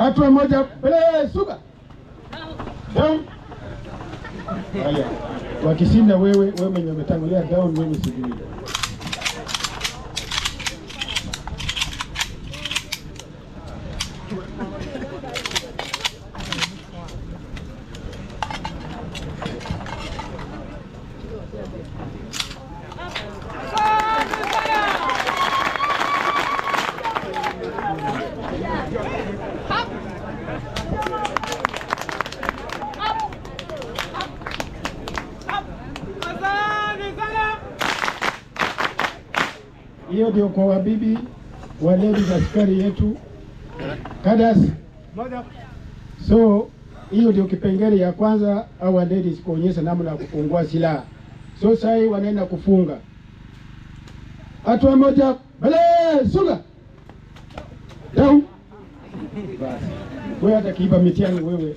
Hatua moja mbele, suka. Down. Haya. Wakishinda wewe, wewe mwenye umetangulia down, mimi sijui. Hiyo ndio kwa wabibi wa ladies askari yetu Kadas. So hiyo ndio kipengele ya kwanza au ladies kuonyesha namna ya kufungua silaha. So sasa hii wanaenda kufunga. Hatua moja mbele, sunga. Down. Basi. Wewe hata kiiba mitihani wewe.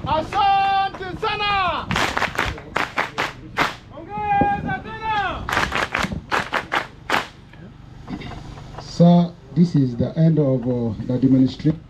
Asante sana. Ongeza tena. Sir, this is the end of the demonstration.